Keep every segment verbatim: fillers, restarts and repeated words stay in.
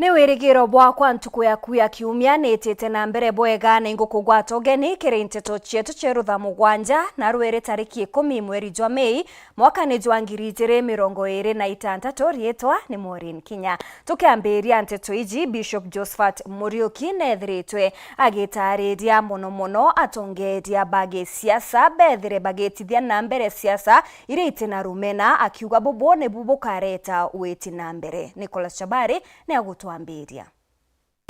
Ni wirigiro bwakwa ntuku yaku ya kiumia niitite na mbere bwega, na ingukugwata ugeni kiri nteto cietu cia rutha mugwanja na rwiri tariki ikumi mweri jwa Mei, mwaka ni jwa ngiri ijiri mirongo iri na itantatu. Riitwa ni Maureen Kinya. Tukiambiria nteto iji, Bishop Josephat Muriuki neethiritwe agitaariria mono mono atongeeria ba gisiasa beethire bagitithia na mbere siasa iria iti na rumena, akiuga bubu nibu bukareta witi na mbere. Nicholas Chabari ni agutwambiria.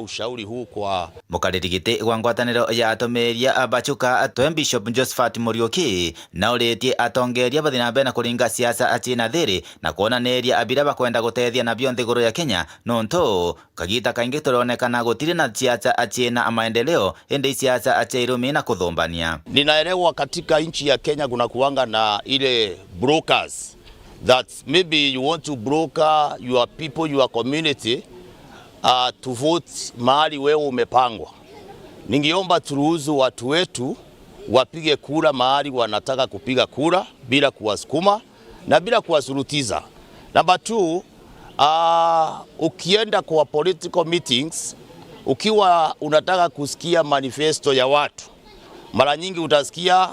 Ushauri huu kwa mukariri giti gwa ngwataniro ya atumiria a Bachuka, twe Bishop Josephat Muriuki, nauritie atongeeria bathi na mbere na kuringa siasa ciina thiri na kwonaniria biria bakwenda guteethia nabio nthiguru ya Kenya, nontu kagiita kaingi turionekana gutiri na siasa ciina maendeleo, indi siasa cia irumi na kuthumbania. Ninaelewa katika nchi ya Kenya kuna kuanga na ile brokers that maybe you want to broker your people, your community, uh, to vote mahali wewe umepangwa. Ningeomba turuhusu watu wetu wapige kura mahali wanataka kupiga kura bila kuwasukuma na bila kuwashurutiza. Number two, uh, ukienda kwa political meetings, ukiwa unataka kusikia manifesto ya watu, mara nyingi utasikia,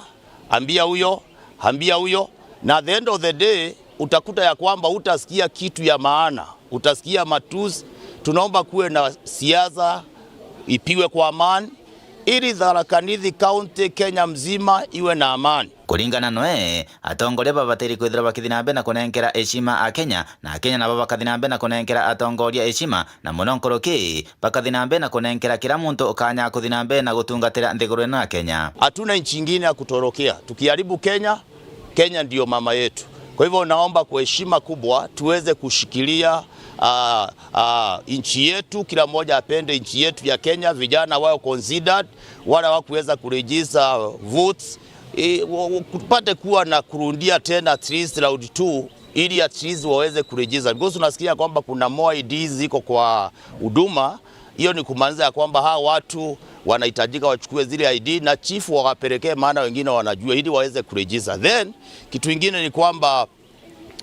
"Ambia huyo, ambia huyo," na at the end of the day, utakuta ya kwamba utasikia kitu ya maana, utasikia matusi. Tunaomba kuwe na siasa ipigwe kwa amani, ili Tharaka Nithi County, Kenya mzima iwe na amani. Kuringana noe, atongoria babatiri kwithirwa bakithi na mbere na kunenkera heshima a Kenya, na Akenya nabo bakathi na mbere na kunenkera atongoria heshima, na mono nkuruki, bakathi na mbere na kunenkera kira muntu kanya kuthi na mbere na gutungatira nthiguru ino ya Kenya. Hatuna nchi ingine ya kutorokea. Tukiharibu Kenya, Kenya ndio mama yetu. Kwa hivyo naomba kwa heshima kubwa tuweze kushikilia, ah, ah, nchi yetu, kila mmoja apende nchi yetu ya Kenya, vijana wao considered, wale hawakuweza kuregister votes, eh, wa-, wa-, kupate kuwa na kurundia tena at least round two, ili at least waweze kuregister, because tunasikia kwamba kuna more I Ds ziko kwa huduma. Hiyo ni kumaanisha ya kwamba hawa watu wanahitajika wachukue zile I D na chifu wawapelekee, maana wengine wanajua, ili waweze kuregister. Then kitu ingine ni kwamba,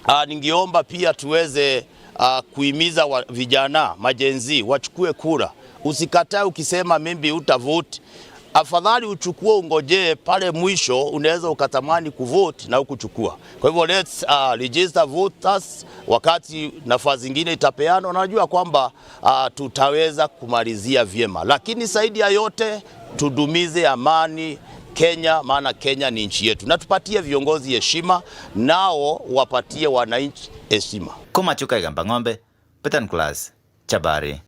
ah, ningeomba pia tuweze, ah, kuhimiza wa, vijana, ma Gen Z, wachukue kura. Usikatae ukisema maybe utavote. Afadhali uchukue, ungojee pale mwisho, unaweza ukatamani kuvote na ukuchukua. Kwa hivyo let's, uh, register voters wakati nafasi zingine itapeanwa. Najua kwamba, uh, tutaweza kumalizia vyema, lakini zaidi ya yote tudumize amani Kenya, maana Kenya ni nchi yetu, na tupatie viongozi heshima, nao wapatie wananchi heshima. Kuma Chuka Igamba Ng'ombe, Peter Nicholas, Chabari.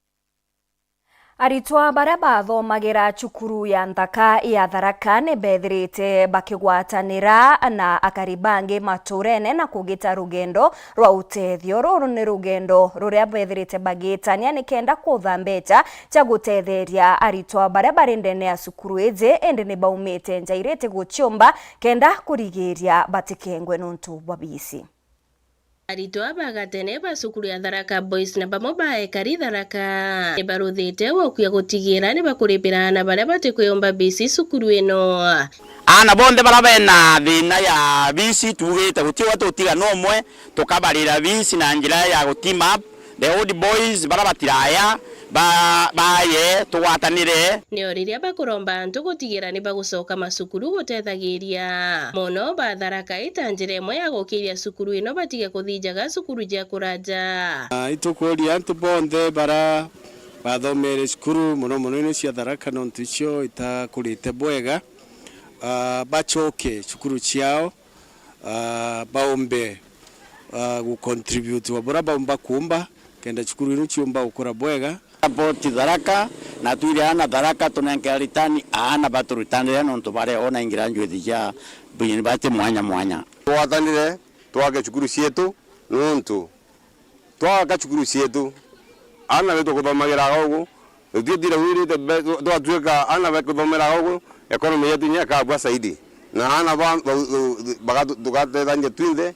Aritwa baria bathomagira cukuru ya nthaka ya Tharaka ni bethirite bakigwatanira na akari bangi maturene na kugita rugendo rwa utethio. Ruru ni rugendo ruria bethirite bagitania nikenda kutha mbeca cia gutetheria aritwa baria bari ndene ya cukuru iji, indi ni baumite nja iriti guciumba kenda kurigiria batikengwe nontu bwa bici. Aritwa ba gatene ba cukuru ya Tharaka Boys na bamwe ba ekari Tharaka ni baruthite gwoku ya gutigira ni bakuripira aana baria batikwiyomba bici cukuru ino. Aana bonthe baria bena thina ya bici, tuugite guti uria tutiga na umwe, tukabarira bici na njira ya gu team up. The old boys baria batiraya, ba-, baye tugwatanire. Nio riria bakuromba antu gutigira ni bagucoka macukuru gutethagiria mono ba Tharaka ita njira imwe ya gukiria cukuru ino batige kuthijaga cukuru ja kuraja. Ah, itukuria antu bonthe baria bathomeire cukuru, mono mono ino cia Tharaka, nontu icio itakurite bwega, ah, bacoke cukuru ciao, ah, baumbe, ah, gu contribute wa buria baumba kuumba, kenda cukuru ino ciumba gukura bwega. Support Tharaka, na twire aana Tharaka, tunenkera return aana baturutanire nontu bareona i graduate cia university mwanya mwanya. Twatanire twake cukuru cietu, nontu twaka cukuru cietu, aana betu kuthomagira guku, tutitire wirite be-, twatuika aana be kuthomera guku, economy yetu inya ikabua zaidi. Na aana ba, ba, ba, bagatu-, tugatethania twinthe.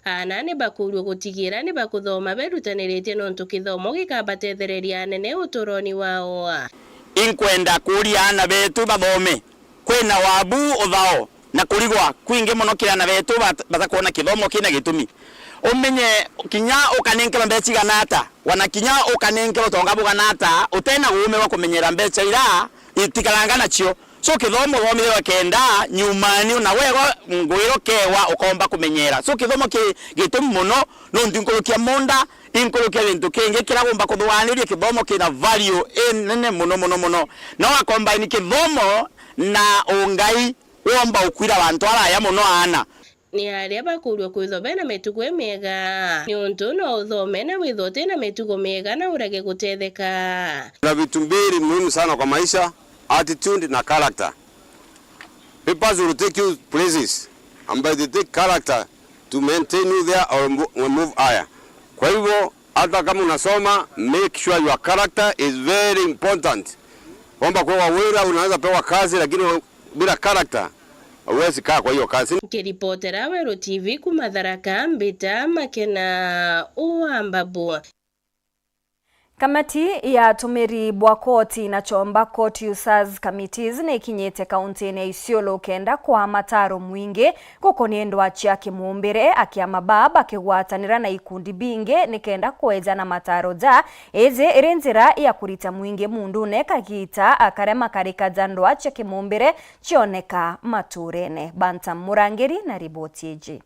Aana ni bakuurua gutigira ni bakuthoma berutaniritie nontu kithomo gikabatethereria anene uturoni wao. Inkwenda kuuria aana betu bathome. Kwina wabu, uthao, na kurigwa kwingi mono kiri aana betu bat-, batakwona kithomo kina gitumi. Umenye kinya ukanenkerwa mbeca igana ata, wana kinya ukanenkerwa utonga bugana ata, utena guumirwa kumenyera mbeca ira itikaranga nacio. So kithomo thomithirwa kenda nyumani na wegwa ngwiro kewa ukomba kumenyera. So kithomo ki gitumi muno, nontu nkurukia munda, inkurukia gintu kingi kira gumba kuthuganiria kithomo kina value inene muno, muno, muno. No akombaini kithomo na ungai womba ukwira bantu araya muno aana. Ni aria bakuurua kwithwa bena mitugo imiega, niuntu no uthome na withwa utina mitugo miega na urege gutetheka. Kuna vitu mbili muhimu sana kwa maisha, attitude na character. Papers will take you places, and by the take character to maintain you there or mo-, move higher. Kwa hivyo, hata kama unasoma, make sure your character is very important. Kwamba kwa wira unaweza pewa kazi, lakini bila character, huwezi kaa kwa hiyo kazi. Nkiripotera Weru T V kuma Tharaka, Mbita Makena wa Mbabu. Kamati ya atumiri bwa koti na chomba court users committees ni ikinyite kauntini ya Isiolo kenda kwa mataro mwingi gukonie ndwa cia kimumbire, akiama baa bakigwatanira na ikundi bingi nikenda kweja na mataro ja iji iri njira ya kurita mwingi mundune kagita karia makarika ja ndwa cia kimumbire cioneka maturene. Bantam Murangiri na riboti iji.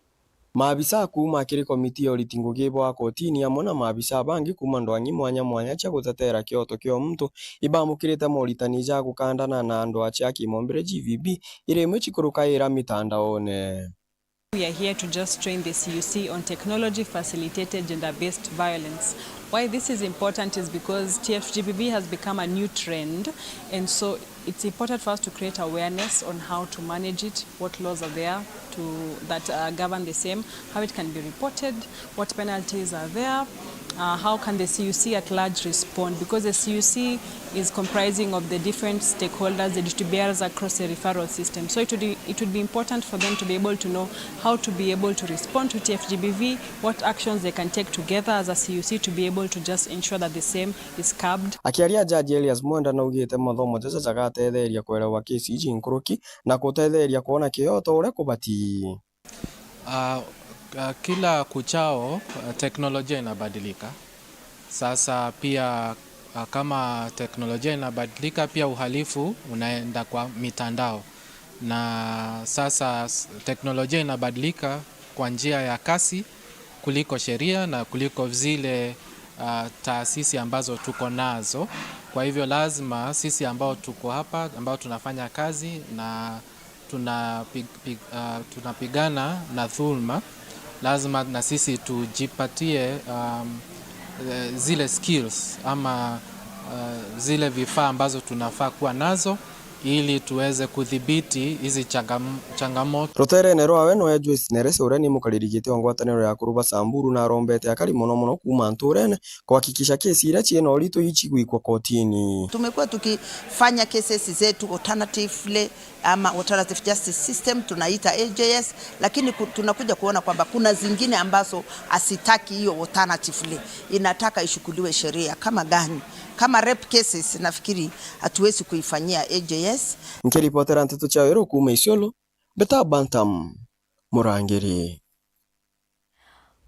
Maabisa kuuma kiri komiti ya uriti ngugi bwa kotini amwe na maabisa bangi kuuma ndwang'i mwanya mwanya cia gutetera kioto kia muntu ibamukirite moritani ja gukandana na andu acia kimombire G V B iri imwe cikurukaira mitandaone. We are here to just train the C U C on technology facilitated gender-based violence. Why this is important is because T F G B V has become a new trend, and so it's important for us to create awareness on how to manage it, what laws are there to, that, uh, govern the same, how it can be reported, what penalties are there, uh, how can the C U C at large respond, because the C U C is comprising of the different stakeholders, the duty bearers across the referral system. So it would be, it would be important for them to be able to know how to be able to respond to T F G B V, what actions they can take together as a C U C to be able to just ensure that the same is curbed. Akiaria, Jaji Elias Mwenda naugite mathomo jaja jagatetheria kuelewa kesi iji nkuruki na kutetheria kuona kioto uria kubati. Ah, ah, kila kuchao, ah, teknolojia inabadilika. Sasa pia, ah, kama teknolojia inabadilika, pia uhalifu unaenda kwa mitandao. Na sasa s-, teknolojia inabadilika kwa njia ya kasi kuliko sheria na kuliko zile, ah, taasisi ambazo tuko nazo. Kwa hivyo lazima sisi ambao tuko hapa, ambao tunafanya kazi na tunapi-, pi-, ah, tunapigana na dhulma, lazima na sisi tujipatie, um, eh, zile skills ama, ah, zile vifaa ambazo tunafaa kuwa nazo ili tuweze kudhibiti hizi changam-, changamoto. Ruteerene rwawe nowe Joyce Nerese, uria ni mukariri giti wa ngwataniro ya akuru ba Samburu, na arombete akari mono mono kuuma ntuurene kuhakikisha kesi iria ciina uritu icigwikwa kotini. Tumekuwa tukifanya cases zetu alternatively, ama alternative justice system, tunaita A J S, lakini ku-, tunakuja kuona kwamba kuna zingine ambazo hazitaki hiyo alternatively, inataka ishukuliwe sheria. Kama gani? Kama rape cases, nafikiri hatuwezi kuifanyia A J S. Nkiripotera nteto cia Weru kuuma Isiolo, Mbita Bantam Murangiri.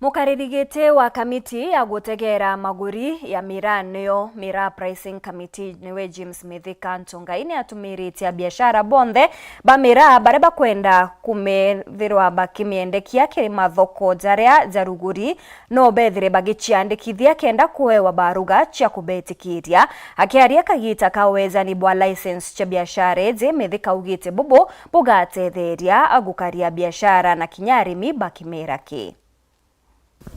Mukariri giti wa kamiti ya gutegera maguri ya miraa, niyo Miraa Pricing Committee, niwe James Mithika Ntungai ni atumiritie abiashara bonthe ba miraa baria bakwenda kumethirwa bakimiendekia kiri mathoko jaria ja ruguri, no bethire bagiciandikithia kenda kuewa baruga cia kubetikiria. Akiaria kagita ka wejani bwa license cia biashara iji, Mithika augite bubu bugatetheria gukaria biashara na kinya arimi bakimera ki.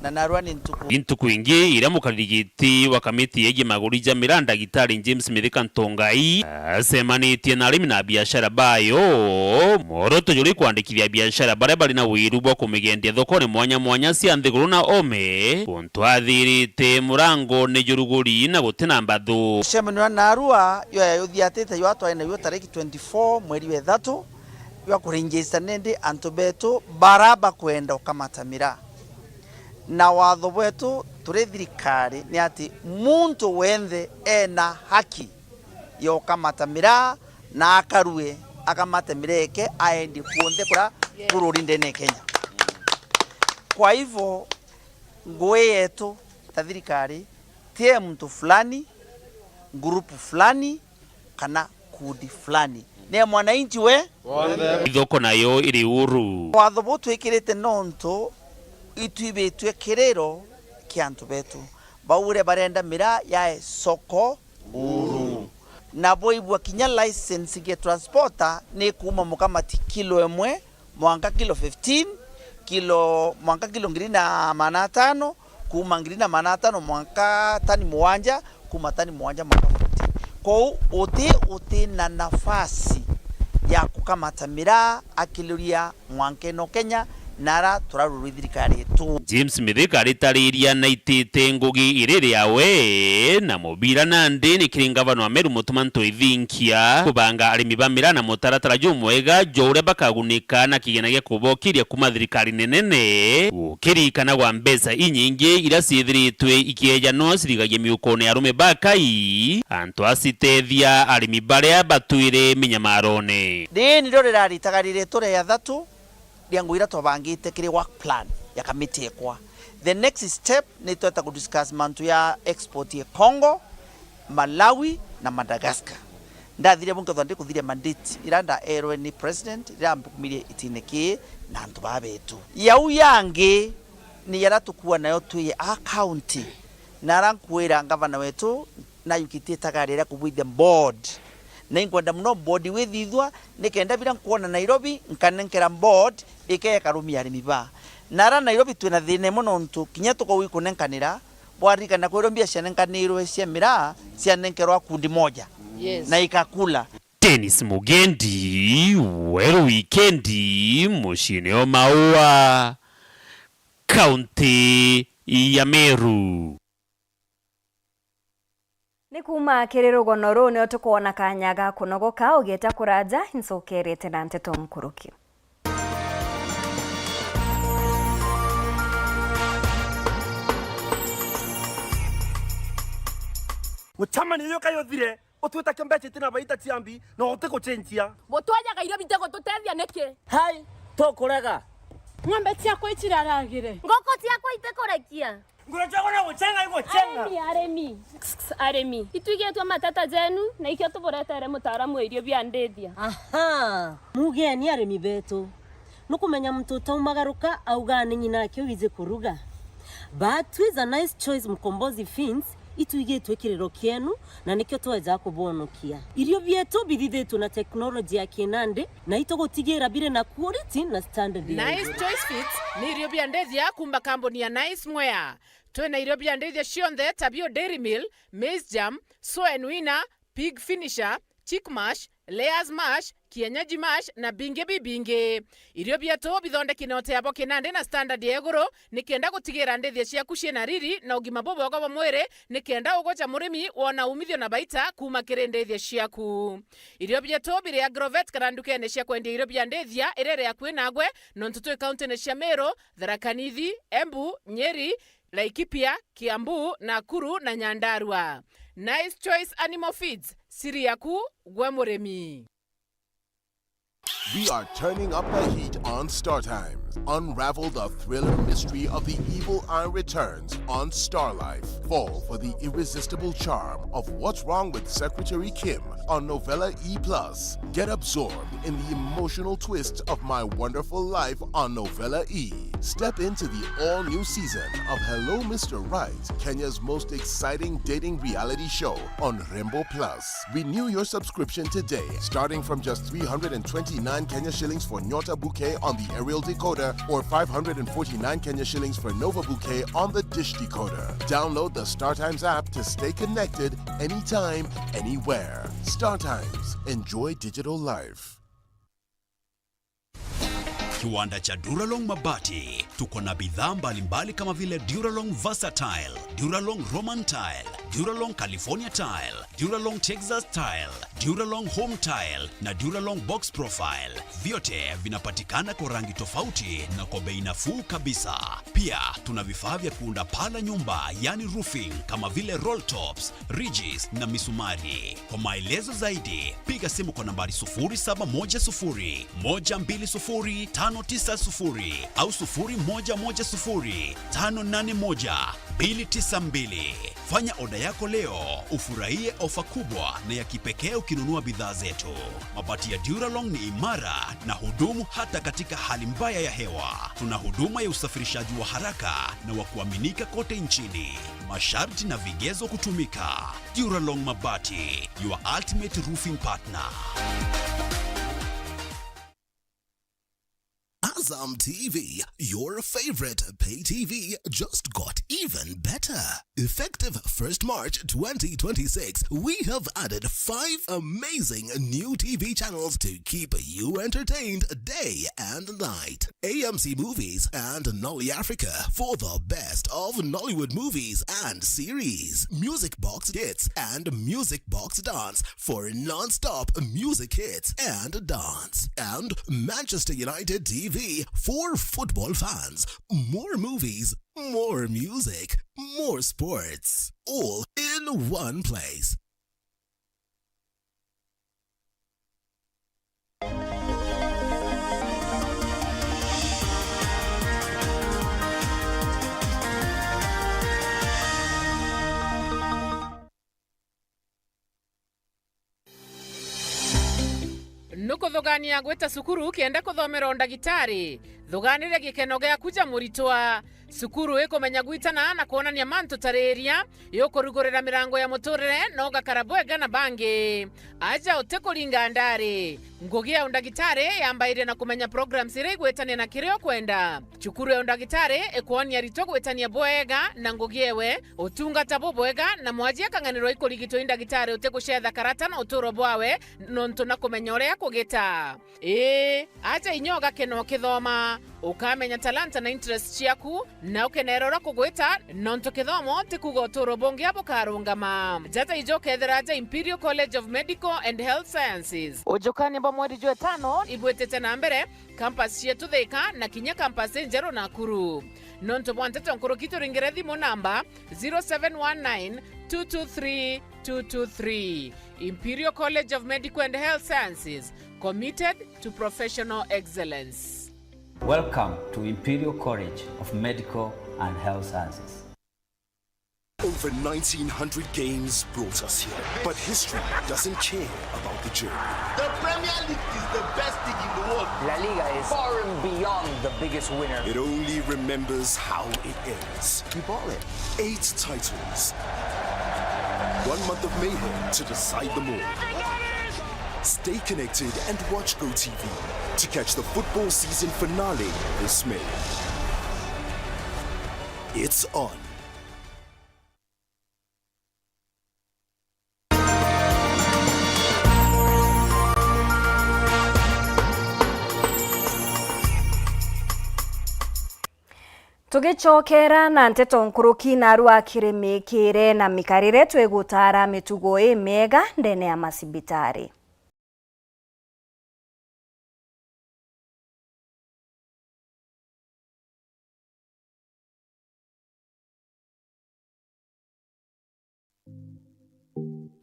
Na narua ni ntuku. Ni ntuku ingi iria mukariri giti wa kamiti yegie maguri ja miraa, Ndagitari James Mithika Ntongai, acemanitie na arimi na biashara bayo, mworoto juri kwandikithia biashara baria bari na wiru bwa kumigendia thokone mwanya mwanya cia nthiguru na ome, kuntu athirite murango ni juruguri na gutina mbathu. Mucemanio wa narua yo yayuthiatite yo atwari nayo tariki twenty-four mweri wa ithatu, jwa kuregister nindi antu betu bara bakwenda ukamata miraa. Na watho bwetu turi thirikari ni ati muntu wenthe ena haki ya ukamata miraa na akarue, akamate miraa eke aendie kuonthe kuria bururi ndene Kenya. Kwa hivyo, Ngui yetu ta thirikari ti ya muntu fulani, ngurupu fulani, kana kundi fulani. Ni ya mwananchi we. Ithoko nayo iri uru. Watho buu twikirite nontu itwibitue kiriro kia antu betu. Bau uria barenda miraa yae soko uru. Na boibua kinya license ya transporter ni kuuma mukamati kilo imwe mwanka kilo fifteen, kilo, mwanka kilo ngiri na magana atano, kuuma ngiri na magana atano mwanka tani mugwanja, kuuma tani mugwanja mwanka fifteen. Kou uti, uti na nafasi ya kukamata miraa akiluria mwanka ino Kenya, na ara turarurwi thirikari yetu. James Mithika aritariria na itite ngugi iri riawe na mubira nandi ni kiri ngavana wa Meru Mutuma M'Ethingia kubanga arimi ba miraa na mutaratara jumwega jwa uria bakagunika na kigina gia kubokiria kuma thirikari nenene, gukirikanagwa mbeca inyingi iria ciithiritwe ikiejanwa cirigagia miukone ya arume ba kai, antu a citethia arimi baria batwire minyamarone. Rii nirio riraritaga riri turia ya thatu ria ngugi iria twabangite kiri work plan ya kamiti ekwa. The next step ni tweta ku discuss mantu ya export ya Congo, Malawi na Madagascar. Ndathire bu nkethwa ndikuthiria mandate iria ndaerwe ni president, iria mbukumirie itine kii na antu baa betu. Yau yangi ni yaria tukua nayo twi a county, na aria nkwira ngavana wetu, nayukitie itagari ria kubwithia board. Na inkwenda muno board withithua, nikenda biria nkwona Nairobi, nkanenkera board, ikeya ikarumia arimi baa. Na ara Nairobi twina thina imwe nontu kinya tukauga ikunenkanira, bwaririkana kwirwa mbia cianenkanirwe cia miraa, cianenkerwa kundi moja. Yes. Na ikakula. Dennis Mugendi, Weru Wikendi, muciine o Maua, kaunti ya Meru. Ni kuuma kiri rugono ruu nio tukwona kanya ga kunogoka ugieta kuraja, incokerete na nteto nkuruki. Gucamania uyu kayo thire, utwita kia mbeca itina baita cia mbi, na utigucenjia. Butwajaga irio bitigututethia niki? Hai, tukurega. Ng'ombe ciakwa iciraragire. Ngũkũ ciakwa itikũrekia. Ngũrũ ciakwa no gũcenga igũcenga. Arĩmi, arĩmi. Kss, kss, arĩmi. Itwigĩtwe mateta jenu, na ikio tũbũretere mũtaaramu wa irio bia ndĩthia. Aha! Mugeni arĩmi betũ. Nũkũmenya muntu ũtaumagaruka auga nĩ nyina ake wiji kũruga. But with a Nice Choice Mkombozi Feeds, itwigĩtwe kĩrĩro kienu, na nĩkĩo tweja kũbonokia. Irio bietu bithithĩtwe na teknoloji ya kinandi, na itũgũtigĩra birĩ na quality na standard ya igũrũ. Nice Choice Feeds nĩ irio bia ndĩthia kuma kambuni ya Nice Mwea. Twĩ na irio bia ndĩthia cionthe ta bio Dairy Meal, Maize Germ, Soen Winner, Pig Finisher, Chick Mash, Layers Mash, Kienyeji Mash na bingi bibingi. Irio bietu bithondeki na uteabo kinandi na standard ya iguru, nikenda gutigira ndithia ciaku ciina riri na ugima bubwega bwa mwiri, nikenda ugoca murimi wona umithio na baita kuma kiri ndithia ciaku. Irio bietu biri Agrovet kana ndukene cia kwendia irio bia ndithia iria iri akui nagwe, nontu twi kauntine cia Meru, Tharaka Nithi, Embu, Nyeri, Laikipia, Kiambu, Nakuru na Nyandarua. Nice Choice Animal Feeds, siri yaku gwe murimi. We are turning up the heat on Star Times. Unravel the thriller mystery of the evil eye returns on Star Life. Fall for the irresistible charm of What's Wrong with Secretary Kim on Novella E plus. Get absorbed in the emotional twist of My Wonderful Life on Novella E. Step into the all-new season of Hello Mister Right, Kenya's most exciting dating reality show on Rembo Plus. Renew your subscription today, starting from just three hundred and twenty-nine Kenya shillings for Nyota Bouquet on the aerial decoder or five hundred and forty-nine Kenya shillings for Nova Bouquet on the dish decoder. Download the StarTimes app to stay connected anytime, anywhere. StarTimes. Enjoy digital life. Kiwanda cha Duralong Mabati. Tuko na bidhaa mbalimbali kama vile Duralong Versatile, Duralong Roman Tile, Duralong California Tile, Duralong Texas Tile, Duralong Home Tile na Duralong Box Profile. Vyote vinapatikana kwa rangi tofauti na kwa bei nafuu kabisa. Pia tuna vifaa vya kuunda paa la nyumba, yani roofing, kama vile roll tops, ridges na misumari. Kwa maelezo zaidi, piga simu kwa nambari sufuri saba moja sufuri, moja mbili sufuri, tano tano tisa sufuri au sufuri moja moja sufuri tano nane moja mbili tisa mbili. Fanya oda yako leo, ufurahie ofa kubwa na ya kipekee ukinunua bidhaa zetu. Mabati ya Duralong ni imara na hudumu hata katika hali mbaya ya hewa. Tuna huduma ya usafirishaji wa haraka na wa kuaminika kote nchini. Masharti na vigezo kutumika. Duralong Mabati, your ultimate roofing partner. Azam T V, your favorite pay T V, just got even better. Effective first March twenty twenty-six, we have added five amazing new T V channels to keep you entertained day and night. A M C Movies and Nolly Africa for the best of Nollywood movies and series. Music Box Hits and Music Box Dance for non-stop music hits and dance. And Manchester United T V for football fans. More movies, more music, more sports. All in one place. Nukuthugania gwita cukuru kenda kuthomera undagitari? Thuganire gikeno giaku ja muritwa. Cukuru ikumenya gwitana na kwonania mantu ta riria, iukurugurira mirango ya muturire na ugakara bwega na bangi. Aja utikuringa ndari. Ngugi ya undagitari yambairie na kumenya programs iria igwitania na kiria ukwenda. Cukuru ya undagitari ikwonia aritwa gwitania bwega na ngugi ewe, utungata bubwega, na mwaji akang'anirwa ikurigitwa i ndagitari utigucetha karata na uturo bwawe, nontu na kumenya uria kugita. Ii, aja inya ugakena ukithoma, ukamenya talanta na interest ciaku, na ukenera uria kugwita, nontu kithomo ti kuuga uturo bungi bukarungama. Jata ijo ukethira aja Imperial College of Medical and Health Sciences. Ujukania bwa mweri jwa itano ibwitite na mbere, campus cietu Thika na kinya campus injeru Nakuru. Nontu bwa nteto nkuruki turingire thimu namba zero seven one nine two two three two two three. Imperial College of Medical and Health Sciences, committed to professional excellence. Welcome to Imperial College of Medical and Health Sciences. Over nineteen hundred games brought us here, but history doesn't care about the journey. The Premier League is the best league in the world. La Liga is far and beyond the biggest winner. It only remembers how it ends. You bought it. Eight titles. One month of mayhem to decide them all. Stay connected and watch GoTV to catch the football season finale this May. It's on. Tugicokera na nteto nkuruki, narua kiri miikire na mikarire, twigutaara mitugo imiega ndene ya macibitari.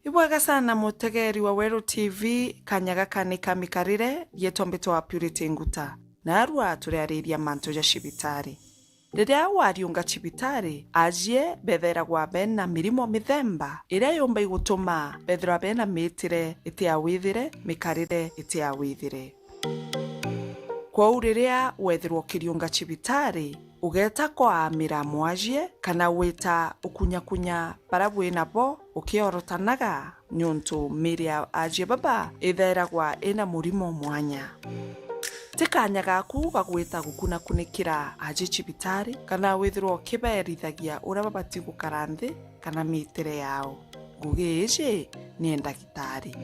Ibwega sana mutegeeri wa Weru T V, kanya gaka ni ka mikarire, rietwa mbitwa Purity Nguta. Narua turiariria mantu ja cibitari. Riria wariunga cibitari, ajie bethairagwa bena mirimo mithemba iria yumba igutuma bethirwa bena miitire iti ya withire, mikarire iti ya withire. Kwou riria wethirwa ukiriunga cibitari, ugeeta kwaamira mwajie kana gwita ukunyakunya bara bwi nabo ukiorotanaga, niuntu miiri ya ajie baba ithairagwa ina murimo mwanya. Ti kanya gaku ga gwita gukunakunikira ajie cibitari kana withirwa ukibeerithagia uria babati gukara nthi kana miitire yao. Ngugi iji ni ndagitari.